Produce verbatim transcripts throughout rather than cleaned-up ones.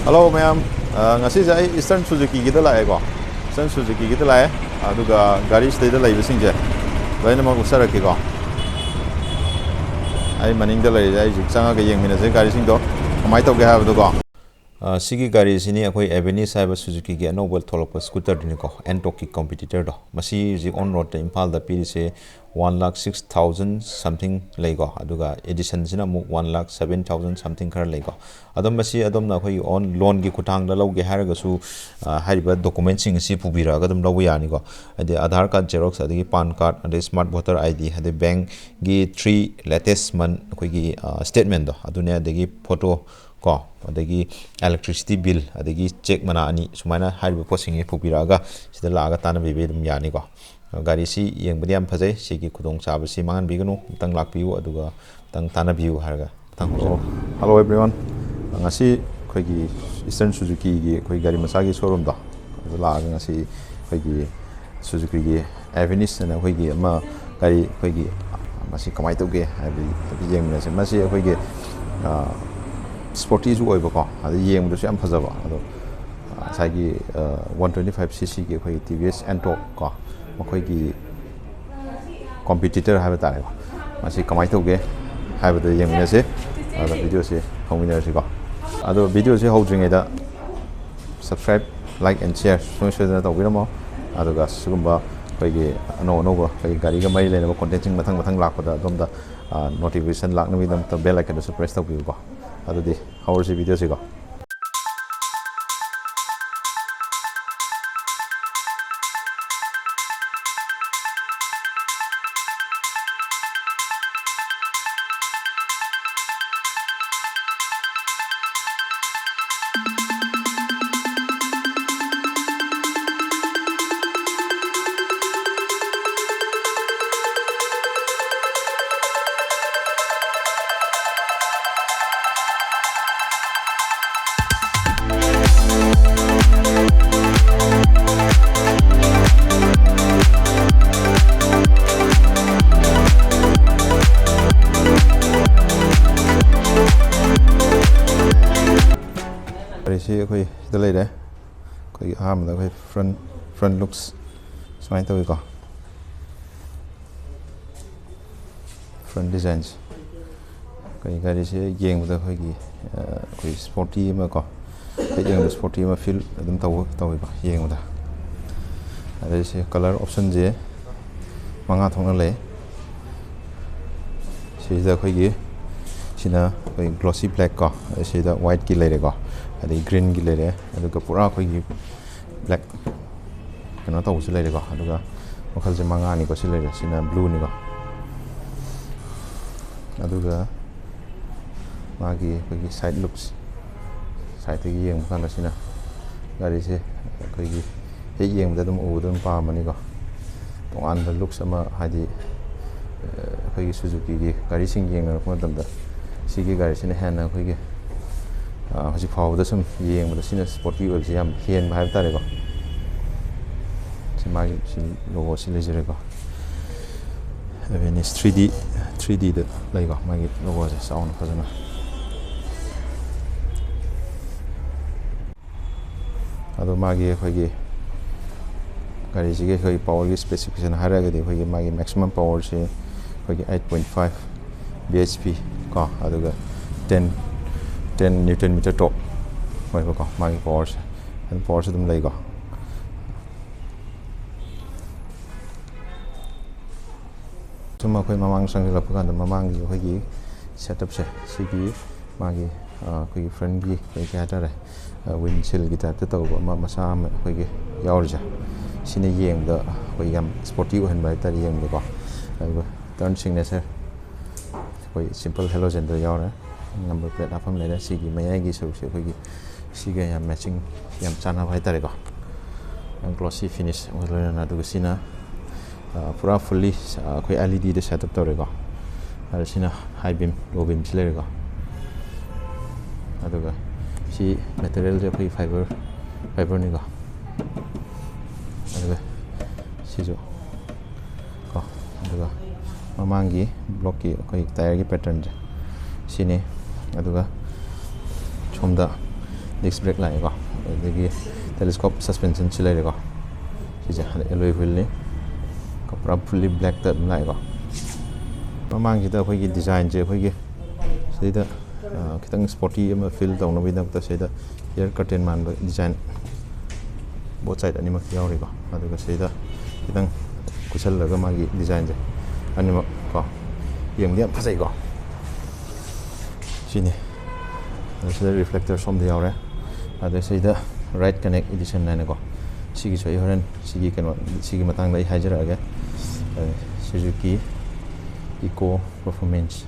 Hello ꯃꯌꯥꯝ, ꯑ, ꯉꯁꯤꯁꯦ ꯑꯩ Eastern Suzukiꯒꯤꯗ ꯂꯥꯛꯑꯦꯀꯣ꯫ Eastern Suzukiꯒꯤꯗ ꯂꯥꯛꯑꯦ, ꯑꯗꯨꯒ ꯒꯥꯔꯤ ꯁꯤꯗꯩꯗ ꯂꯩꯕꯁꯤꯡꯁꯦ ꯂꯣꯏꯅꯃꯛ ꯎꯠꯆꯔꯛꯀꯦꯀꯣ꯫ ꯑꯩ ꯃꯅꯤꯡꯗ ꯂꯩꯔꯤꯁꯦ, ꯑꯩ ꯍꯧꯖꯤꯛ ꯆꯪꯉꯒ ꯌꯦꯡꯃꯤꯟꯅꯁꯦ ꯒꯥꯔꯤꯁꯤꯡꯗꯣ ꯀꯃꯥꯏꯅ ꯇꯧꯒꯦ ꯍꯥꯏꯕꯗꯣꯀꯣ꯫ ꯑ, ꯁꯤꯒꯤ ꯒꯥꯔꯤꯁꯤꯅꯤ ꯑꯩꯈꯣꯏ Avenis ꯍꯥꯏꯕ Suzukiꯒꯤ ꯑꯅꯧꯕ ꯊꯣꯛꯂꯛꯄ scooterꯗꯨꯅꯤꯀꯣ, Ntorqꯀꯤ competitorꯗꯣ꯫ ꯃꯁꯤ ꯍꯧꯖꯤꯛ on roadꯇ ꯏꯝꯐꯥꯜꯗ ꯄꯤꯔꯤꯁꯦ one lakh six thousand something ꯂꯩꯀꯣ, ꯑꯗꯨꯒ editionꯁꯤꯅ ꯑꯃꯨꯛ one lakh seven thousand something ꯈꯔ ꯂꯩꯀꯣ꯫ ꯑꯗꯣ ꯃꯁꯤ ꯑꯗꯣꯝꯅ ꯑꯩꯈꯣꯏꯒꯤ on loanꯒꯤ ꯈꯨꯠꯊꯥꯡꯗ ꯂꯧꯒꯦ ꯍꯥꯏꯔꯒꯁꯨ, ꯑ, ꯍꯥꯏꯔꯤꯕ documentꯁꯤꯡ ꯑꯁꯤ ꯄꯨꯕꯤꯔꯛꯑꯒ ꯑꯗꯨꯝ ꯂꯧꯕ ꯌꯥꯅꯤꯀꯣ꯫ ꯍꯥꯏꯗꯤ Aadhaar card xerox, ꯑꯗꯒꯤ PAN card, ꯑꯗꯩ smart voter ID, ꯑꯗꯩ bankꯒꯤ three latest month ꯑꯩꯈꯣꯏꯒꯤ, ꯑ, statementꯗꯣ ꯑꯗꯨꯅꯦ, ꯑꯗꯒꯤ photo ꯀꯣ, ꯑꯗꯒꯤ electricity bill, ꯑꯗꯒꯤ cheque ꯃꯅꯥ ꯑꯅꯤ, ꯁꯨꯃꯥꯏꯅ ꯍꯥꯏꯔꯤꯕ ꯄꯣꯠꯁꯤꯡꯁꯤ ꯄꯨꯕꯤꯔꯛꯑꯒ ꯁꯤꯗ ꯂꯥꯛꯑꯒ ꯇꯥꯟꯅꯕꯤꯕ ꯑꯗꯨꯝ ꯌꯥꯅꯤꯀꯣ꯫ ꯒꯥꯔꯤꯁꯤ ꯌꯦꯡꯕꯗꯤ ꯌꯥꯝ ꯐꯖꯩ꯫ ꯁꯤꯒꯤ ꯈꯨꯗꯣꯡꯆꯥꯕꯁꯤ ꯃꯥꯡꯍꯟꯕꯤꯒꯅꯨ, ꯑꯃꯨꯛꯇꯪ ꯂꯥꯛꯄꯤꯌꯨ, ꯑꯗꯨꯒ ꯑꯃꯨꯛꯇꯪ ꯇꯥꯟꯅꯕꯤꯌꯨ ꯍꯥꯏꯔꯒ ꯃꯊꯪ ꯍꯧꯖꯔꯛꯑꯣ꯫ Hello everyone, ꯉꯁꯤ ꯑꯩꯈꯣꯏꯒꯤ Eastern Suzukiꯒꯤ ꯑꯩꯈꯣꯏ ꯒꯥꯔꯤ ꯃꯆꯥꯒꯤ showroomꯗꯣ ꯑꯗꯨ ꯂꯥꯛꯑꯒ ꯉꯁꯤ ꯑꯩꯈꯣꯏꯒꯤ Suzukiꯒꯤ Avenis ꯍꯥꯏꯅ ꯑꯩꯈꯣꯏꯒꯤ ꯑꯃ ꯒꯥꯔꯤ ꯑꯩꯈꯣꯏꯒꯤ ꯃꯁꯤ ꯀꯃꯥꯏꯅ ꯇꯧꯒꯦ ꯍꯥꯏꯕꯗꯤ ꯌꯦꯡꯃꯤꯟꯅꯁꯦ꯫ ꯃꯁꯤ ꯑꯩꯈꯣꯏꯒꯤ, ꯑ, sportyꯁꯨ ꯑꯣꯏꯕꯀꯣ, ꯑꯗ ꯌꯦꯡꯕꯗꯁꯨ ꯌꯥꯝ ꯐꯖꯕ꯫ ꯑꯗꯣ, ꯑ, ꯉꯁꯥꯏꯒꯤ, ꯑ, one twenty five ccꯒꯤ ꯑꯩꯈꯣꯏꯒꯤ TVS Ntorq ꯀꯣ, ꯃꯈꯣꯏꯒꯤ competitor ꯍꯥꯏꯕ ꯇꯥꯔꯦꯀꯣ, ꯃꯁꯤ ꯀꯃꯥꯏꯅ ꯇꯧꯒꯦ ꯍꯥꯏꯕꯗꯣ ꯌꯦꯡꯃꯤꯟꯅꯁꯦ꯫ ꯑꯗꯣ videoꯁꯦ ꯍꯧꯃꯤꯟꯅꯔꯁꯤꯀꯣ꯫ ꯑꯗꯣ videoꯁꯦ ꯍꯧꯗ꯭ꯔꯤꯉꯩꯗ subscribe, like and share ꯁꯨꯡꯁꯣꯏ ꯁꯣꯏꯗꯅ ꯇꯧꯕꯤꯔꯝꯃꯣ꯫ ꯑꯗꯨꯒ ꯁꯤꯒꯨꯝꯕ ꯑꯩꯈꯣꯏꯒꯤ ꯑꯅꯧ ꯑꯅꯧꯕ ꯑꯩꯈꯣꯏꯒꯤ ꯒꯥꯔꯤꯒ ꯃꯔꯤ ꯂꯩꯅꯕ contentꯁꯤꯡ ꯃꯊꯪ ꯃꯊꯪ ꯂꯥꯛꯄꯗ ꯑꯗꯣꯝꯗ, ꯑ, notification ꯂꯥꯛꯅꯕꯒꯤꯗꯃꯛꯇ bell iconꯗꯨꯁꯨ press ꯇꯧꯕꯤꯌꯨꯀꯣ꯫ ꯑꯗꯨꯗꯤ ꯍꯧꯔꯁꯤ videoꯁꯤꯀꯣ꯫ ꯁꯤ ꯑꯩꯈꯣꯏ ꯁꯤꯗ ꯂꯩꯔꯦ꯫ ꯑꯩꯈꯣꯏꯒꯤ ꯑꯍꯥꯟꯕꯗ ꯑꯩꯈꯣꯏ front front looks ꯁꯨꯃꯥꯏꯅ ꯇꯧꯋꯤꯀꯣ꯫ Front designs꯫ ꯑꯩꯈꯣꯏ ꯒꯥꯔꯤꯁꯦ ꯌꯦꯡꯕꯗ ꯑꯩꯈꯣꯏꯒꯤ ꯑꯩꯈꯣꯏ ꯁ꯭ꯄꯣꯔꯇꯤ ꯑꯃ ꯀꯣ, ꯍꯦꯛ ꯌꯦꯡꯕꯗ ꯁ꯭ꯄꯣꯔꯇꯤ ꯑꯃ ꯐꯤꯜ ꯑꯗꯨꯝ ꯇꯧꯕ ꯇꯧꯋꯤꯀꯣ ꯌꯦꯡꯕꯗ꯫ ꯑꯗꯩ ꯁꯤ ꯀꯂꯔ ꯑꯣꯞꯁꯟꯁꯦ ꯃꯉꯥ ꯊꯣꯛꯅ ꯂꯩ꯫ ꯁꯤꯁꯤꯗ ꯑꯩꯈꯣꯏꯒꯤ ꯁꯤꯅ ꯑꯩꯈꯣꯏ ꯒ꯭ꯂꯣꯁꯤ ꯕ꯭ꯂꯦꯛ ꯀꯣ, ꯑꯗꯩ ꯁꯤꯗ ꯋꯥꯏꯠꯀꯤ ꯂꯩꯔꯦꯀꯣ, ꯑꯗꯩ ꯒ꯭ꯔꯤꯟꯒꯤ ꯂꯩꯔꯦ, ꯑꯗꯨꯒ ꯄꯨꯔꯥ ꯑꯩꯈꯣꯏꯒꯤ ꯕ꯭ꯂꯦꯛ ꯀꯩꯅꯣ ꯇꯧꯕꯁꯨ ꯂꯩꯔꯦꯀꯣ꯫ ꯑꯗꯨꯒ ꯃꯈꯜꯁꯦ ꯃꯉꯥꯅꯤꯀꯣ꯫ ꯁꯤ ꯂꯩꯔꯦ, ꯁꯤꯅ ꯕ꯭ꯂꯨꯅꯤꯀꯣ꯫ ꯑꯗꯨꯒ ꯃꯥꯒꯤ ꯑꯩꯈꯣꯏꯒꯤ ꯁꯥꯏꯠ ꯂꯨꯛꯁ, ꯁꯥꯏꯠꯇꯒꯤ ꯌꯦꯡꯕ ꯀꯥꯟꯗ ꯁꯤꯅ ꯒꯥꯔꯤꯁꯦ ꯑꯩꯈꯣꯏꯒꯤ ꯍꯦꯛ ꯌꯦꯡꯕꯗ ꯑꯗꯨꯝ ꯎꯕꯗ ꯑꯗꯨꯝ ꯄꯥꯝꯃꯅꯤꯀꯣ꯫ ꯇꯣꯉꯥꯟꯕ ꯂꯨꯛꯁ ꯑꯃ, ꯍꯥꯏꯗꯤ ꯑꯩꯈꯣꯏꯒꯤ ꯁꯨꯖꯨꯀꯤꯒꯤ ꯒꯥꯔꯤꯁꯤꯡ ꯌꯦꯡꯅꯔꯛꯄ ꯃꯇꯝꯗ ꯁꯤꯒꯤ ꯒꯥꯔꯤꯁꯤꯅ ꯍꯦꯟꯅ ꯑꯩꯈꯣꯏꯒꯤ ꯍꯧꯖꯤꯛ ꯐꯥꯎꯕꯗ ꯁꯨꯝ ꯌꯦꯡꯕꯗ ꯁꯤꯅ ꯁ꯭ꯄꯣꯔꯇꯤ ꯑꯣꯏꯕꯁꯦ ꯌꯥꯝ ꯍꯦꯟꯕ ꯍꯥꯏꯕ ꯇꯥꯔꯦꯀꯣ꯫ ꯁꯤ ꯃꯥꯒꯤ ꯁꯤ ꯂꯣꯒꯣꯁꯤ ꯂꯩꯖꯔꯦꯀꯣ꯫ ꯑꯦꯕꯦꯅꯤꯁ ꯊ꯭ꯔꯤ ꯗꯤ ꯊ꯭ꯔꯤ ꯗꯤꯗ ꯂꯩꯀꯣ, ꯃꯥꯒꯤ ꯂꯣꯒꯣꯁꯦ ꯆꯥꯎꯅ ꯐꯖꯅ꯫ ꯑꯗꯣ ꯃꯥꯒꯤ ꯑꯩꯈꯣꯏꯒꯤ ꯒꯥꯔꯤꯁꯤꯒꯤ ꯑꯩꯈꯣꯏꯒꯤ ꯄꯋꯔꯒꯤ ꯁ꯭ꯄꯦꯁꯤꯐꯤꯀꯦꯁꯟ ꯍꯥꯏꯔꯒꯗꯤ ꯑꯩꯈꯣꯏꯒꯤ ꯃꯥꯒꯤ ꯃꯦꯛꯁꯤꯃꯝ ꯄꯋꯔꯁꯤ ꯑꯩꯈꯣꯏꯒꯤ eight point five B H P ꯀꯣ, ꯑꯗꯨꯒ ten ten ꯅ꯭ꯌꯨꯇꯟ ꯃꯤꯇꯔ ꯇꯣꯔꯛ ꯑꯣꯏꯕꯀꯣ ꯃꯥꯒꯤ ꯄꯋꯔꯁꯦ꯫ ꯑꯗꯨꯝ ꯄꯋꯔꯁꯨ ꯑꯗꯨꯝ ꯂꯩꯀꯣ꯫ ꯁꯨꯝ ꯑꯩꯈꯣꯏ ꯃꯃꯥꯡ ꯆꯪꯁꯤꯜꯂꯛꯄ ꯀꯥꯟꯗ ꯃꯃꯥꯡꯒꯤ ꯑꯩꯈꯣꯏꯒꯤ ꯁꯦꯠꯑꯞꯁꯦ, ꯁꯤꯒꯤ ꯃꯥꯒꯤ ꯑꯩꯈꯣꯏꯒꯤ ꯐ꯭ꯔꯟꯒꯤ ꯑꯩꯈꯣꯏ ꯀꯩ ꯍꯥꯏꯇꯥꯔꯦ, ꯋꯤꯟꯁꯤꯜꯒꯤ ꯇꯥꯏꯞꯇ ꯇꯧꯕ ꯑꯃ ꯃꯆꯥ ꯑꯃ ꯑꯩꯈꯣꯏꯒꯤ ꯌꯥꯎꯔꯤꯁꯦ, ꯁꯤꯅ ꯌꯦꯡꯕꯗ ꯑꯩꯈꯣꯏ ꯌꯥꯝ ꯁ꯭ꯄꯣꯔꯇꯤ ꯑꯣꯏꯍꯟꯕ ꯍꯥꯏꯇꯥꯔꯦ ꯌꯦꯡꯕꯗꯀꯣ꯫ ꯑꯗꯨꯒ ꯇꯔꯟ ꯁꯤꯒꯅꯦꯆꯔ ꯑꯩꯈꯣꯏ ꯁꯤꯝꯄꯜ ꯍꯦꯂꯣꯖꯦꯟꯗ ꯌꯥꯎꯔꯦ꯫ ꯅꯝꯕꯔ ꯄ꯭ꯂꯦꯠ ꯍꯥꯞꯐꯝ ꯂꯩꯔꯦ꯫ ꯁꯤꯒꯤ ꯃꯌꯥꯏꯒꯤ ꯁꯔꯨꯛꯁꯦ ꯑꯩꯈꯣꯏꯒꯤ ꯁꯤꯒ ꯌꯥꯝ ꯃꯦꯆꯤꯡ, ꯌꯥꯝ ꯆꯥꯟꯅꯕ ꯍꯥꯏꯇꯥꯔꯦꯀꯣ꯫ ꯌꯥꯝ ꯒ꯭ꯂꯣꯁꯤ ꯐꯤꯅꯤꯁ ꯑꯃꯒ ꯂꯣꯏꯅꯅ꯫ ꯑꯗꯨꯒ ꯁꯤꯅ ꯄꯨꯔꯥ ꯐꯨꯜꯂꯤ ꯑꯩꯈꯣꯏ L E D ꯗ ꯁꯦꯠ ꯑꯞ ꯇꯧꯔꯦꯀꯣ꯫ ꯑꯗ ꯁꯤꯅ ꯍꯥꯏ ꯕꯤꯝ, ꯂꯣ ꯕꯤꯝꯁꯤ ꯂꯩꯔꯦꯀꯣ꯫ ꯑꯗꯨꯒ ꯁꯤ ꯃꯦꯇꯔꯤꯌꯦꯜꯁꯦ ꯑꯩꯈꯣꯏ ꯐꯥꯏꯕꯔ, ꯐꯥꯏꯕꯔꯅꯤꯀꯣ꯫ ꯑꯗꯨꯒ ꯁꯤꯁꯨ ꯀꯣ꯫ ꯑꯗꯨꯒ ꯃꯃꯥꯡꯒꯤ ꯕ꯭ꯂꯣꯛꯀꯤ ꯑꯩꯈꯣꯏ ꯇꯥꯌꯔꯒꯤ ꯄꯦꯇꯔꯟꯁꯦ ꯁꯤꯅꯤ꯫ ꯑꯗꯨꯒ ꯁꯣꯝꯗ ꯗꯤꯁ ꯕ꯭ꯔꯦꯛ ꯂꯥꯛꯑꯦꯀꯣ꯫ ꯑꯗꯒꯤ ꯇꯦꯂꯦꯁꯀꯣꯞ ꯁꯁꯄꯦꯟꯁꯟꯁꯤ ꯂꯩꯔꯦꯀꯣ꯫ ꯁꯤꯁꯦ ꯑꯦꯂꯣꯏ ꯋꯤꯜꯅꯤ꯫ ꯄꯨꯔꯥ ꯐꯨꯜꯂꯤ ꯕ꯭ꯂꯦꯛꯇ ꯑꯗꯨꯝ ꯂꯥꯛꯑꯦꯀꯣ꯫ ꯃꯃꯥꯡꯁꯤꯗ ꯑꯩꯈꯣꯏꯒꯤ ꯗꯤꯖꯥꯏꯟꯁꯦ ꯑꯩꯈꯣꯏꯒꯤ ꯁꯤꯗꯩꯗ, ꯑ, ꯈꯤꯇꯪ ꯁ꯭ꯄꯣꯔꯇꯤ ꯑꯃ ꯐꯤꯜ ꯇꯧꯅꯕꯒꯤꯗꯃꯛꯇ ꯁꯤꯗ ꯏꯌꯔ ꯀꯔꯇꯦꯟ ꯃꯥꯟꯕ ꯗꯤꯖꯥꯏꯟ ꯕꯣꯠ ꯁꯥꯏꯠ ꯑꯅꯤꯃꯛꯇ ꯌꯥꯎꯔꯤꯀꯣ꯫ ꯑꯗꯨꯒ ꯁꯤꯗ ꯈꯤꯇꯪ ꯀꯨꯠꯁꯜꯂꯒ ꯃꯥꯒꯤ ꯗꯤꯖꯥꯏꯟꯁꯦ ꯑꯅꯤꯃꯛ ꯀꯣ, ꯌꯦꯡꯕꯗ ꯌꯥꯝ ꯐꯖꯩꯀꯣ꯫ ꯁꯤꯅꯤ꯫ ꯑꯗꯨ ꯁꯤꯗ ꯔꯤꯐ꯭ꯂꯦꯛꯇꯔ ꯁꯣꯝꯗ ꯌꯥꯎꯔꯦ꯫ ꯑꯗ ꯁꯤꯗ ꯔꯥꯏꯠ ꯀꯅꯦꯛ ꯏꯗꯤꯁꯟ ꯍꯥꯏꯅꯀꯣ꯫ ꯁꯤꯒꯤꯁꯨ ꯑꯩ ꯍꯣꯔꯦꯟ ꯁꯤꯒꯤ ꯀꯩꯅꯣ, ꯁꯤꯒꯤ ꯃꯇꯥꯡꯗ ꯑꯩ ꯍꯥꯏꯖꯔꯛꯑꯒꯦ꯫ ꯑ, ꯁꯨꯖꯨꯀꯤ ꯏꯀꯣ ꯄꯔꯐꯣꯔꯃꯦꯟꯁ꯫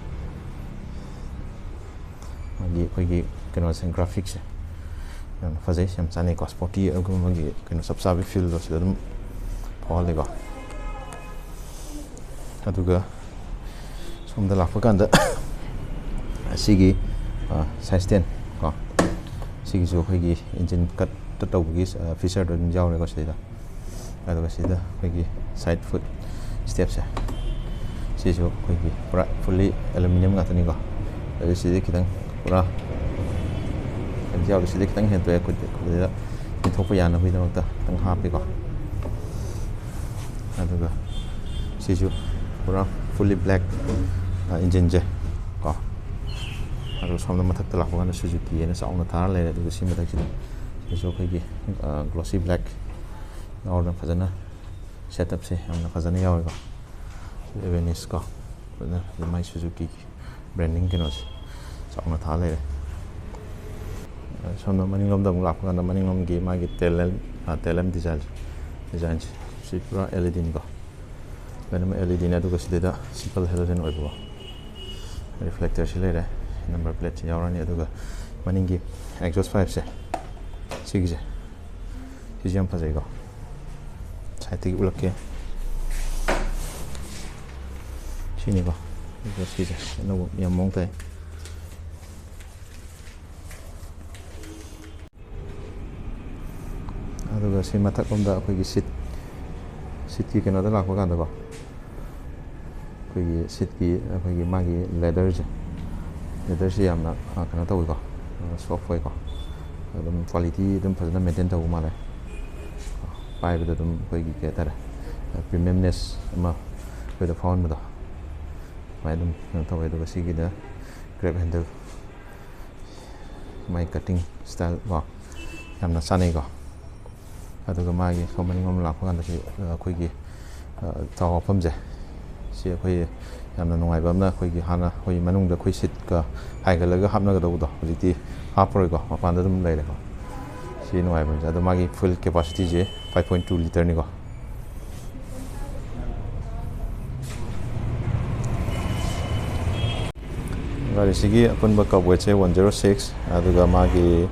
ꯃꯥꯒꯤ ꯑꯩꯈꯣꯏꯒꯤ ꯀꯩꯅꯣꯁꯦ, ꯒ꯭ꯔꯥꯐꯤꯛꯁꯦ ꯌꯥꯝ ꯐꯖꯩ, ꯌꯥꯝ ꯆꯥꯅꯩꯀꯣ꯫ ꯁ꯭ꯄꯣꯔꯇꯤ ꯑꯗꯨꯒꯨꯝꯕꯒꯤ ꯀꯩꯅꯣ ꯆꯞ ꯆꯥꯕꯤ ꯐꯤꯜꯗꯣ ꯁꯤꯗ ꯑꯗꯨꯝ ꯐꯥꯎꯍꯜꯂꯦꯀꯣ꯫ ꯑꯗꯨꯒ ꯁꯣꯝꯗ ꯂꯥꯛꯄ ꯀꯥꯟꯗ ꯑꯁꯤꯒꯤ, ꯑ, ꯁꯥꯏꯠ ꯁ꯭ꯇꯦꯟ ꯀꯣ, ꯁꯤꯒꯤꯁꯨ ꯑꯩꯈꯣꯏꯒꯤ ꯏꯟꯖꯤꯟ ꯀꯠꯇ ꯇꯧꯕꯒꯤ, ꯑ, ꯐꯤꯆꯔꯗꯣ ꯑꯗꯨꯝ ꯌꯥꯎꯔꯦꯀꯣ ꯁꯤꯗꯩꯗ꯫ ꯑꯗꯨꯒ ꯁꯤꯗ ꯑꯩꯈꯣꯏꯒꯤ ꯁꯥꯏꯠ ꯐꯨꯠ ꯁ꯭ꯇꯦꯞꯁꯦ, ꯁꯤꯁꯨ ꯑꯩꯈꯣꯏꯒꯤ ꯄꯨꯔꯥ ꯐꯨꯜꯂꯤ ꯑꯦꯂꯨꯃꯤꯅꯤꯌꯝ ꯉꯥꯛꯇꯅꯤꯀꯣ꯫ ꯑꯗꯨ ꯁꯤꯗꯤ ꯈꯤꯇꯪ ꯄꯨꯔꯥ ꯀꯩꯅꯣ ꯌꯥꯎꯗꯦ, ꯁꯤꯗꯤ ꯈꯤꯇꯪ ꯍꯦꯟꯗꯣꯛꯑꯦ, ꯈꯨꯠ-, ꯈꯨꯠꯁꯤꯗ ꯏꯟꯊꯣꯛꯄ ꯌꯥꯅꯕꯒꯤꯗꯃꯛꯇ ꯈꯤꯇꯪ ꯍꯥꯞꯄꯤꯀꯣ꯫ ꯑꯗꯨꯒ ꯁꯤꯁꯨ ꯄꯨꯔꯥ ꯐꯨꯜꯂꯤ ꯕ꯭ꯂꯦꯛ, ꯑ, ꯏꯟꯖꯤꯟꯁꯦ ꯀꯣ꯫ ꯑꯗꯨꯒ ꯁꯣꯝꯗ ꯃꯊꯛꯇ ꯂꯥꯛꯄ ꯀꯥꯟꯗ ꯁꯨꯖꯨꯀꯤ ꯍꯥꯏꯅ ꯆꯥꯎꯅ ꯊꯥꯔ ꯂꯩꯔꯦ꯫ ꯑꯗꯨꯒ ꯁꯤ ꯃꯊꯛꯁꯤꯗ ꯁꯤꯁꯨ ꯑꯩꯈꯣꯏꯒꯤ, ꯑ, ꯒ꯭ꯂꯣꯁꯤ ꯕ꯭ꯂꯦꯛ ꯌꯥꯎꯔꯒ ꯐꯖꯅ ꯁꯦꯠꯑꯞꯁꯦ ꯌꯥꯝꯅ ꯐꯖꯅ ꯌꯥꯎꯋꯦꯀꯣ꯫ ꯑꯦꯋꯦꯔꯅꯦꯁ ꯀꯣ, ꯐꯖꯅ ꯑꯗꯨ ꯃꯥꯏ ꯁꯨꯖꯨꯀꯤꯒꯤ ꯕ꯭ꯔꯦꯟꯗꯤꯡ ꯀꯩꯅꯣꯁꯦ ꯆꯥꯎꯅ ꯊꯥ ꯂꯩꯔꯦ꯫ ꯁꯣꯝꯗ ꯃꯅꯤꯡꯂꯣꯝꯗ ꯑꯃꯨꯛ ꯂꯥꯛꯄ ꯀꯥꯟꯗ ꯃꯅꯤꯡꯂꯣꯝꯒꯤ ꯃꯥꯒꯤ ꯇꯦꯜ ꯂꯦꯝ, ꯑ, ꯇꯦꯜ ꯂꯦꯝ ꯗꯤꯖꯥꯏꯟꯁꯦ, ꯗꯤꯖꯥꯏꯟꯁꯦ ꯁꯤ ꯄꯨꯔꯥ ꯑꯦꯜ ꯏ ꯗꯤꯅꯤꯀꯣ꯫ ꯂꯣꯏꯅꯃꯛ ꯑꯦꯜ ꯏ ꯗꯤꯅꯤ꯫ ꯑꯗꯨꯒ ꯁꯤꯗꯩꯗ ꯁꯤꯝꯄꯜ ꯍꯦꯂꯣꯖꯦꯟ ꯑꯣꯏꯕꯀꯣ꯫ ꯔꯤꯐ꯭ꯂꯦꯛꯇꯔꯁꯤ ꯂꯩꯔꯦ, ꯅꯝꯕꯔ ꯄ꯭ꯂꯦꯠꯁꯤ ꯌꯥꯎꯔꯅꯤ꯫ ꯑꯗꯨꯒ ꯃꯅꯤꯡꯒꯤ ꯑꯦꯛꯖꯣꯁ ꯄꯥꯏꯞꯁꯦ, ꯁꯤꯒꯤꯁꯦ, ꯁꯤꯁꯦ ꯌꯥꯝ ꯐꯖꯩꯀꯣ꯫ ꯁꯥꯏꯠꯇꯒꯤ ꯎꯠꯂꯛꯀꯦ꯫ ꯁꯤꯅꯤꯀꯣ꯫ ꯑꯗꯨꯒ ꯁꯤꯁꯦ ꯑꯅꯧꯕ ꯌꯥꯝ ꯃꯑꯣꯡ ꯇꯥꯏ꯫ ꯑꯗꯨꯒ ꯁꯤ ꯃꯊꯛꯂꯣꯝꯗ ꯑꯩꯈꯣꯏꯒꯤ ꯁꯤꯠ, ꯁꯤꯠꯀꯤ ꯀꯩꯅꯣꯗ ꯂꯥꯛꯄ ꯀꯥꯟꯗꯀꯣ, ꯑꯩꯈꯣꯏꯒꯤ ꯁꯤꯠꯀꯤ ꯑꯩꯈꯣꯏꯒꯤ ꯃꯥꯒꯤ ꯂꯦꯗꯔꯁꯦ, ꯂꯦꯗꯔꯁꯦ ꯌꯥꯝꯅ, ꯑ, ꯀꯩꯅꯣ ꯇꯧꯋꯤꯀꯣ, ꯑ, ꯁꯣꯐ ꯑꯣꯏꯀꯣ꯫ ꯑꯗꯨꯝ quality ꯑꯗꯨꯝ ꯐꯖꯅ maintain ꯇꯧꯕ ꯃꯥꯜꯂꯦ꯫ ꯄꯥꯏꯕꯗ ꯑꯗꯨꯝ ꯑꯩꯈꯣꯏꯒꯤ ꯀꯩ ꯍꯥꯏꯇꯥꯔꯦ, premiumness ꯑꯃ ꯑꯩꯈꯣꯏꯗ ꯐꯥꯎꯍꯟꯕꯗꯣ ꯑꯗꯨꯃꯥꯏꯅ ꯑꯗꯨꯝ ꯀꯩꯅꯣ ꯇꯧꯋꯦ꯫ ꯑꯗꯨꯒ ꯁꯤꯒꯤꯗ grab handle, ꯃꯥꯏ cutting style ꯀꯣ, ꯌꯥꯝꯅ ꯆꯥꯅꯩꯀꯣ꯫ ꯑꯗꯨꯒ ꯃꯥꯒꯤ ꯁꯣꯝ ꯃꯅꯤꯡꯂꯣꯝ ꯂꯥꯛꯄ ꯀꯥꯟꯗ ꯁꯤ, ꯑ, ꯑꯩꯈꯣꯏꯒꯤ, ꯑ, ꯊꯥꯎ ꯍꯥꯞꯐꯝꯁꯦ, ꯁꯤ ꯑꯩꯈꯣꯏ ꯌꯥꯝꯅ ꯅꯨꯡꯉꯥꯏꯕ ꯑꯃꯅ, ꯑꯩꯈꯣꯏꯒꯤ ꯍꯥꯟꯅ ꯑꯩꯈꯣꯏ ꯃꯅꯨꯡꯗ ꯑꯩꯈꯣꯏ seatꯀ ꯍꯥꯏꯒꯠꯂꯒ ꯍꯥꯞꯅꯒꯗꯧꯕꯗꯣ ꯍꯧꯖꯤꯛꯇꯤ ꯍꯥꯞꯄꯔꯣꯏꯀꯣ, ꯃꯄꯥꯟꯗ ꯑꯗꯨꯝ ꯂꯩꯔꯦꯀꯣ꯫ ꯁꯤ ꯅꯨꯡꯉꯥꯏꯕ ꯑꯃꯁꯦ꯫ ꯑꯗꯣ ꯃꯥꯒꯤ fuel capacityꯁꯦ five point two literꯅꯤꯀꯣ꯫ ꯒꯥꯔꯤꯁꯤꯒꯤ ꯑꯄꯨꯟꯕ cup weightꯁꯦ one zero six, ꯑꯗꯨꯒ ꯃꯥꯒꯤ,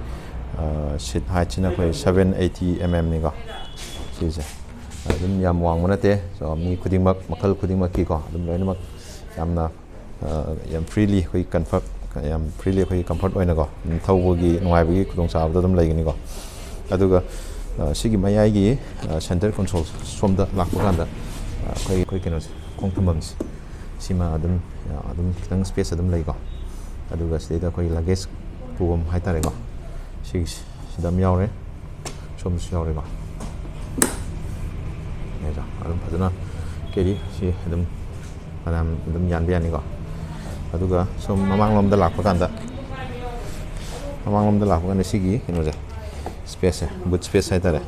ꯑ, seat heightꯁꯤꯅ ꯑꯩꯈꯣꯏ seven eighty mmꯅꯤꯀꯣ꯫ ꯁꯤꯁꯦ ꯑꯗꯨꯝ ꯌꯥꯝ ꯋꯥꯡꯕ ꯅꯠꯇꯦ꯫ So, ꯃꯤ ꯈꯨꯗꯤꯡꯃꯛ, ꯃꯈꯜ ꯈꯨꯗꯤꯡꯃꯛꯀꯤꯀꯣ, ꯑꯗꯨꯝ ꯂꯣꯏꯅꯃꯛ ꯌꯥꯝꯅ, ꯑ, ꯌꯥꯝ freely ꯑꯩꯈꯣꯏ comfort, ꯌꯥꯝ freely ꯑꯩꯈꯣꯏ comfort ꯑꯣꯏꯅꯀꯣ, ꯑꯗꯨꯝ ꯊꯧꯕꯒꯤ ꯅꯨꯡꯉꯥꯏꯕꯒꯤ ꯈꯨꯗꯣꯡꯆꯥꯕꯗꯣ ꯑꯗꯨꯝ ꯂꯩꯒꯅꯤꯀꯣ꯫ ꯑꯗꯨꯒ, ꯑ, ꯁꯤꯒꯤ ꯃꯌꯥꯏꯒꯤ, ꯑ, center console ꯁꯣꯝꯗ ꯂꯥꯛꯄ ꯀꯥꯟꯗ, ꯑ, ꯑꯩꯈꯣꯏ, ꯑꯩꯈꯣꯏ ꯀꯩꯅꯣꯁꯦ, ꯈꯣꯡ ꯊꯝꯐꯝꯁꯦ, ꯁꯤꯃ ꯑꯗꯨꯝ, ꯑ, ꯑꯗꯨꯝ ꯈꯤꯇꯪ space ꯑꯗꯨꯝ ꯂꯩꯀꯣ꯫ ꯑꯗꯨꯒ ꯁꯤꯗꯩꯗ ꯑꯩꯈꯣꯏ luggage ꯄꯨꯐꯝ ꯍꯥꯏꯇꯥꯔꯦꯀꯣ, ꯁꯤꯒꯤꯁꯦ, ꯁꯤꯗ ꯑꯃ ꯌꯥꯎꯔꯦ, ꯁꯣꯝꯗꯁꯨ ꯌꯥꯎꯔꯦꯀꯣ꯫ ꯌꯥꯏꯗ, ꯑꯗꯨꯝ ꯐꯖꯅ carry, ꯁꯤ ꯑꯗꯨꯝ ꯐꯅꯌꯥꯝ ꯑꯗꯨꯝ ꯌꯥꯟꯕ ꯌꯥꯅꯤꯀꯣ꯫ ꯑꯗꯨꯒ ꯁꯣꯝ ꯃꯃꯥꯡꯂꯣꯝꯗ ꯂꯥꯛꯄ ꯀꯥꯟꯗ, ꯃꯃꯥꯡꯂꯣꯝꯗ ꯂꯥꯛꯄ ꯀꯥꯟꯗ ꯁꯤꯒꯤ ꯀꯩꯅꯣꯁꯦ, spaceꯁꯦ, boot space ꯍꯥꯏꯇꯥꯔꯦ,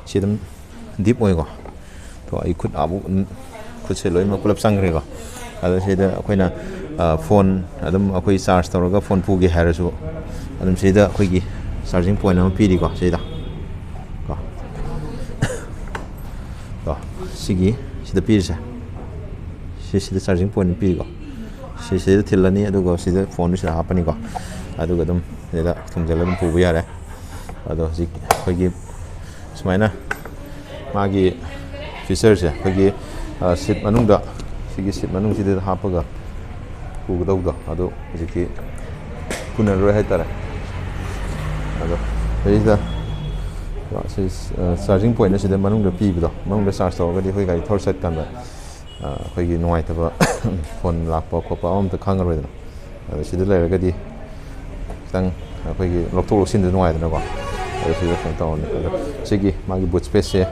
ꯁꯤ ꯑꯗꯨꯝ deep ꯑꯣꯏꯀꯣ꯫ ꯇꯣ, ꯑꯩ ꯈꯨꯠ ꯑꯥꯕꯨꯛ ꯑꯗꯨꯝ, ꯈꯨꯠꯁꯦ ꯂꯣꯏꯅꯃꯛ ꯄꯨꯂꯞ ꯆꯪꯈ꯭ꯔꯦꯀꯣ꯫ ꯑꯗꯣ ꯁꯤꯗ ꯑꯩꯈꯣꯏꯅ, ꯑ, phone ꯑꯗꯨꯝ ꯑꯩꯈꯣꯏ charge ꯇꯧꯔꯒ phone ꯄꯨꯒꯦ ꯍꯥꯏꯔꯁꯨ, ꯑꯗꯨꯝ ꯁꯤꯗ ꯑꯩꯈꯣꯏꯒꯤ charging point ꯑꯃ ꯄꯤꯔꯤꯀꯣ, ꯁꯤꯗ ꯀꯣ꯫ ꯀꯣ, ꯁꯤꯒꯤ, ꯁꯤꯗ ꯄꯤꯔꯤꯁꯦ, ꯁꯤ, ꯁꯤꯗ charging point ꯄꯤꯔꯤꯀꯣ꯫ ꯁꯤ, ꯁꯤꯗ ꯊꯤꯜꯂꯅꯤ, ꯑꯗꯨꯒ ꯁꯤꯗ phoneꯗꯨ ꯁꯤꯗ ꯍꯥꯞꯄꯅꯤꯀꯣ꯫ ꯑꯗꯨꯒ ꯑꯗꯨꯝ ꯁꯤꯗ ꯊꯤꯡꯖꯤꯜꯂꯒ ꯑꯗꯨꯝ ꯄꯨꯕ ꯌꯥꯔꯦ꯫ ꯑꯗꯣ ꯍꯧꯖꯤꯛ ꯑꯩꯈꯣꯏꯒꯤ ꯁꯨꯃꯥꯏꯅ ꯃꯥꯒꯤ featureꯁꯦ, ꯑꯩꯈꯣꯏꯒꯤ, ꯑ, seat ꯃꯅꯨꯡꯗ, ꯁꯤꯒꯤ seat ꯃꯅꯨꯡꯁꯤꯗ ꯍꯥꯞꯄꯒ ꯄꯨꯒꯗꯧꯕꯗꯣ, ꯑꯗꯨ ꯍꯧꯖꯤꯛꯇꯤ ꯄꯨꯅꯔꯔꯣꯏ ꯍꯥꯏꯇꯥꯔꯦ꯫ ꯑꯗꯣ ꯁꯤꯗꯩꯁꯤꯗ, ꯑ, ꯁꯤ, ꯑ, charging point ꯑꯁꯤꯗ ꯃꯅꯨꯡꯗ ꯄꯤꯕꯗꯣ, ꯃꯅꯨꯡꯗ charge ꯇꯧꯔꯒꯗꯤ ꯑꯩꯈꯣꯏ ꯒꯥꯔꯤ ꯊꯧꯔ ꯆꯠꯀꯥꯟꯗ, ꯑ, ꯑꯩꯈꯣꯏꯒꯤ ꯅꯨꯡꯉꯥꯏꯇꯕ phone ꯂꯥꯛꯄ ꯈꯣꯠꯄ ꯑꯃꯝꯇ ꯈꯪꯉꯔꯣꯏꯗꯅ꯫ ꯑꯗꯣ ꯁꯤꯗ ꯂꯩꯔꯒꯗꯤ ꯈꯤꯇꯪ ꯑꯩꯈꯣꯏꯒꯤ ꯂꯧꯊꯣꯛ ꯂꯧꯁꯤꯟꯗ ꯅꯨꯡꯉꯥꯏꯗꯅꯀꯣ꯫ ꯑꯗꯣ ꯁꯤꯗ ꯀꯩꯅꯣ ꯇꯧꯔꯅꯤ꯫ ꯑꯗꯣ ꯁꯤꯒꯤ ꯃꯥꯒꯤ ꯕꯨꯠ ꯁ꯭ꯄꯦꯁꯁꯦ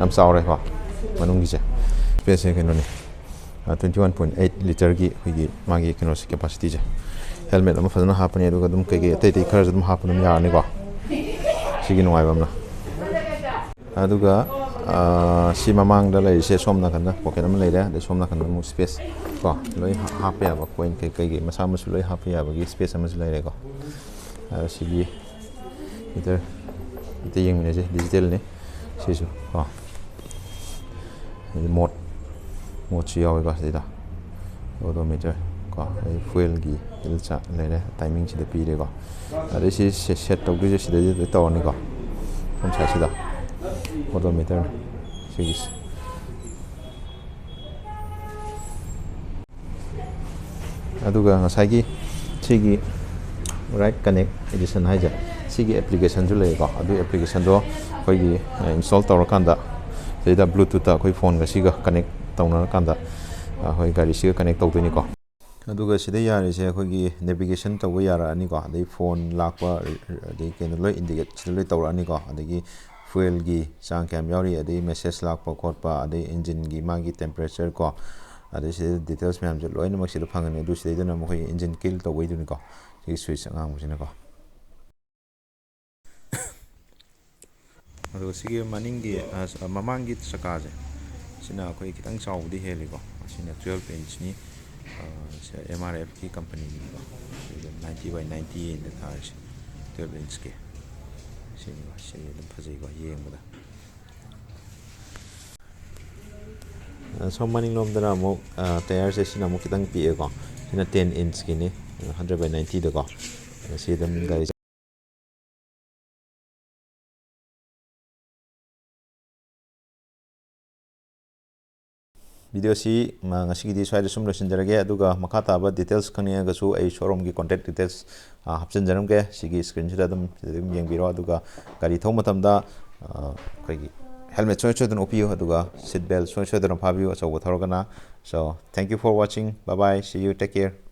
ꯌꯥꯝ ꯆꯥꯎꯔꯦꯀꯣ, ꯃꯅꯨꯡꯒꯤꯁꯦ꯫ ꯁ꯭ꯄꯦꯁꯁꯦ ꯀꯩꯅꯣꯅꯤ, ꯇ꯭ꯋꯦꯟꯇꯤ ꯋꯥꯟ ꯄꯣꯏꯟ ꯑꯩꯠ ꯂꯤꯇꯔꯒꯤ ꯑꯩꯈꯣꯏꯒꯤ ꯃꯥꯒꯤ ꯀꯩꯅꯣꯁꯦ, ꯀꯦꯄꯥꯁꯤꯇꯤꯁꯦ꯫ ꯍꯦꯜꯃꯦꯠ ꯑꯃ ꯐꯖꯅ ꯍꯥꯞꯄꯅꯤ, ꯑꯗꯨꯒ ꯑꯗꯨꯝ ꯀꯩꯀꯩ ꯑꯇꯩ ꯑꯇꯩ ꯈꯔꯁꯨ ꯑꯗꯨꯝ ꯍꯥꯞꯄ ꯑꯗꯨꯝ ꯌꯥꯔꯅꯤꯀꯣ꯫ ꯁꯤꯒꯤ ꯅꯨꯡꯉꯥꯏꯕ ꯑꯃꯅ꯫ ꯑꯗꯨꯒ, ꯑꯥ, ꯁꯤ ꯃꯃꯥꯡꯗ ꯂꯩꯔꯤꯁꯦ, ꯁꯣꯝ ꯅꯥꯀꯟꯗ ꯄꯣꯀꯦꯠ ꯑꯃ ꯂꯩꯔꯦ, ꯑꯗꯩ ꯁꯣꯝ ꯅꯥꯀꯟꯗ ꯑꯃꯨꯛ ꯁ꯭ꯄꯦꯁ ꯀꯣ, ꯂꯣꯏ ꯍꯥ-, ꯍꯥꯞꯄ ꯌꯥꯕ, ꯀꯣꯏꯟ ꯀꯩ-, ꯀꯩꯀꯩ ꯃꯆꯥ ꯃꯁꯨ ꯂꯣꯏ ꯍꯥꯞꯄ ꯌꯥꯕꯒꯤ ꯁ꯭ꯄꯦꯁ ꯑꯃꯁꯨ ꯂꯩꯔꯦꯀꯣ꯫ ꯑꯗ ꯁꯤꯒꯤ ꯃꯤꯇꯔ ꯑꯝꯇ ꯌꯦꯡꯃꯤꯟꯅꯁꯦ, ꯗꯤꯖꯤꯇꯦꯜꯅꯤ ꯁꯤꯁꯨ ꯀꯣ꯫ ꯑꯗꯩ ꯃꯣꯠ, ꯃꯣꯠꯁꯨ ꯌꯥꯎꯋꯦꯀꯣ ꯁꯤꯗ, ꯑꯣꯗꯣꯃꯤꯇꯔ ꯀꯣ, ꯑꯗꯩ ꯐ꯭ꯌꯨꯑꯦꯜꯒꯤ ꯏꯜ ꯆꯥ ꯂꯩꯔꯦ, ꯇꯥꯏꯃꯤꯡꯁꯤꯗ ꯄꯤꯔꯦꯀꯣ꯫ ꯑꯗꯩ ꯁꯤ ꯁꯦ-, ꯁꯦꯠ ꯇꯧꯗꯣꯏꯁꯦ ꯁꯤꯗꯩꯗ ꯂꯣꯏ ꯇꯧꯔꯅꯤꯀꯣ, ꯁꯣꯝ ꯁꯥꯏꯠꯁꯤꯗ ꯑꯣꯗꯣꯃꯤꯇꯔ ꯁꯤꯒꯤꯁꯦ꯫ ꯑꯗꯨꯒ ꯉꯁꯥꯏꯒꯤ ꯁꯤꯒꯤ ꯔꯥꯏꯠ ꯀꯅꯦꯛ ꯑꯦꯗꯤꯁꯟ ꯍꯥꯏꯁꯦ, ꯁꯤꯒꯤ ꯑꯦꯄ꯭ꯂꯤꯀꯦꯁꯟꯁꯨ ꯂꯩꯌꯦꯀꯣ꯫ ꯑꯗꯨꯒꯤ ꯑꯦꯄ꯭ꯂꯤꯀꯦꯁꯟꯗꯣ ꯑꯩꯈꯣꯏꯒꯤ, ꯑ, ꯏꯟꯁꯇꯣꯜ ꯇꯧꯔꯀꯥꯟꯗ, ꯁꯤꯗ ꯕ꯭ꯂꯨꯇꯨꯠꯇ ꯑꯩꯈꯣꯏ ꯐꯣꯟꯒ ꯁꯤꯒ ꯀꯅꯦꯛ ꯇꯧꯅꯔꯀꯥꯟꯗ, ꯑ, ꯑꯩꯈꯣꯏ ꯒꯥꯔꯤꯁꯤꯒ ꯀꯅꯦꯛ ꯇꯧꯗꯣꯏꯅꯤꯀꯣ꯫ ꯑꯗꯨꯒ ꯁꯤꯗ ꯌꯥꯔꯤꯁꯦ ꯑꯩꯈꯣꯏꯒꯤ ꯅꯦꯚꯤꯒꯦꯁꯟ ꯇꯧꯕ ꯌꯥꯔꯛꯑꯅꯤꯀꯣ, ꯑꯗꯩ ꯐꯣꯟ ꯂꯥꯛꯄ, ꯑꯗꯩ ꯀꯩꯅꯣ ꯂꯣꯏ ꯏꯟꯗꯤꯀꯦꯠ ꯁꯤꯗ ꯂꯣꯏ ꯇꯧꯔꯛꯑꯅꯤꯀꯣ꯫ ꯑꯗꯒꯤ ꯐ꯭ꯌꯨꯑꯦꯜꯒꯤ ꯆꯥꯡ ꯀꯌꯥꯝ ꯌꯥꯎꯔꯤ, ꯑꯗꯩ ꯃꯦꯁꯦꯖ ꯂꯥꯛꯄ ꯈꯣꯠꯄ, ꯑꯗꯩ ꯏꯟꯖꯤꯟꯒꯤ ꯃꯥꯒꯤ ꯇꯦꯝꯄꯔꯦꯆꯔ ꯀꯣ, ꯑꯗꯩ ꯁꯤꯗ ꯗꯤꯇꯦꯜꯁ ꯃꯌꯥꯝꯁꯦ ꯂꯣꯏꯅꯃꯛ ꯁꯤꯗ ꯐꯪꯒꯅꯤ꯫ ꯑꯗꯨ ꯁꯤꯗꯩꯗꯅ ꯃꯈꯣꯏꯒꯤ ꯏꯟꯖꯤꯟ ꯀꯤꯜ ꯇꯧꯕꯩꯗꯨꯅꯤꯀꯣ, ꯁꯤꯒꯤ ꯁ꯭ꯋꯤꯆ ꯑꯉꯥꯡꯕꯁꯤꯅꯀꯣ꯫ ꯑꯗꯨꯒ ꯁꯤꯒꯤ ꯃꯅꯤꯡꯒꯤ, ꯑ, ꯃꯃꯥꯡꯒꯤ ꯆꯀꯥꯁꯦ, ꯁꯤꯅ ꯑꯩꯈꯣꯏ ꯈꯤꯇꯪ ꯆꯥꯎꯕꯗꯤ ꯍꯦꯜꯂꯤꯀꯣ꯫ ꯁꯤꯅ ꯇꯨꯋꯦꯜꯐ ꯏꯟꯆꯅꯤ, ꯑ, ꯁꯤ ꯑꯦꯝ ꯑꯥꯔ ꯑꯦꯐꯀꯤ ꯀꯝꯄꯅꯤꯒꯤꯀꯣ꯫ ꯁꯤꯗ ꯅꯥꯏꯟꯇꯤ ꯕꯥꯏ ꯅꯥꯏꯟꯇꯤ ꯑꯅ ꯊꯥꯔꯤꯁꯦ, ꯇꯨꯋꯦꯜꯐ ꯏꯟꯆꯀꯤ꯫ ꯁꯤꯅꯤꯀꯣ, ꯁꯤ ꯑꯗꯨꯝ ꯐꯖꯩꯀꯣ ꯌꯦꯡꯕꯗ꯫ ꯑ, ꯁꯣꯝ ꯃꯅꯤꯡꯂꯣꯝꯗꯅ ꯑꯃꯨꯛ, ꯑ, ꯇꯌꯥꯔꯁꯦ ꯁꯤꯅ ꯑꯃꯨꯛ ꯈꯤꯇꯪ ꯄꯤꯛꯑꯦꯀꯣ꯫ ꯁꯤꯅ ꯇꯦꯟ ꯏꯟꯆꯀꯤꯅꯤ, ꯍꯟꯗ꯭ꯔꯦꯠ ꯕꯥꯏ ꯅꯥꯏꯟꯇꯤꯗꯀꯣ꯫ ꯁꯤ ꯑꯗꯨꯝ ꯒꯥꯔꯤ ꯚꯤꯗꯤꯑꯣꯁꯤ, ꯃ-, ꯉꯁꯤꯒꯤꯗꯤ ꯁ꯭ꯋꯥꯏꯗ ꯁꯨꯝ ꯂꯣꯏꯁꯤꯟꯖꯔꯒꯦ꯫ ꯑꯗꯨꯒ ꯃꯈꯥ ꯇꯥꯕ ꯗꯤꯇꯦꯜꯁ ꯈꯪꯅꯤꯡꯉꯒꯁꯨ ꯑꯩ ꯁꯣꯔꯨꯝꯒꯤ ꯀꯣꯟꯇꯦꯛ ꯗꯤꯇꯦꯜꯁ, ꯑ, ꯍꯥꯞꯆꯤꯟꯖꯔꯝꯒꯦ꯫ ꯁꯤꯒꯤ ꯁ꯭ꯀ꯭ꯔꯤꯟꯁꯤꯗ ꯑꯗꯨꯝ, ꯁꯤꯗ ꯑꯗꯨꯝ ꯌꯦꯡꯕꯤꯔꯣ꯫ ꯑꯗꯨꯒ ꯒꯥꯔꯤ ꯊꯧꯕ ꯃꯇꯝꯗ, ꯑ, ꯑꯩꯈꯣꯏꯒꯤ ꯍꯦꯜꯃꯦꯠ ꯁꯨꯡꯁꯣꯏ ꯁꯣꯏꯗꯅ ꯎꯞꯄꯤꯌꯨ, ꯑꯗꯨꯒ ꯁꯤꯠ ꯕꯦꯜ ꯁꯨꯡꯁꯣꯏ ꯁꯣꯏꯗꯅ ꯐꯥꯕꯤꯌꯨ, ꯑꯆꯧꯕ ꯊꯧꯔꯒꯅ꯫ So, thank you for watching. Bye bye. See you. Take care.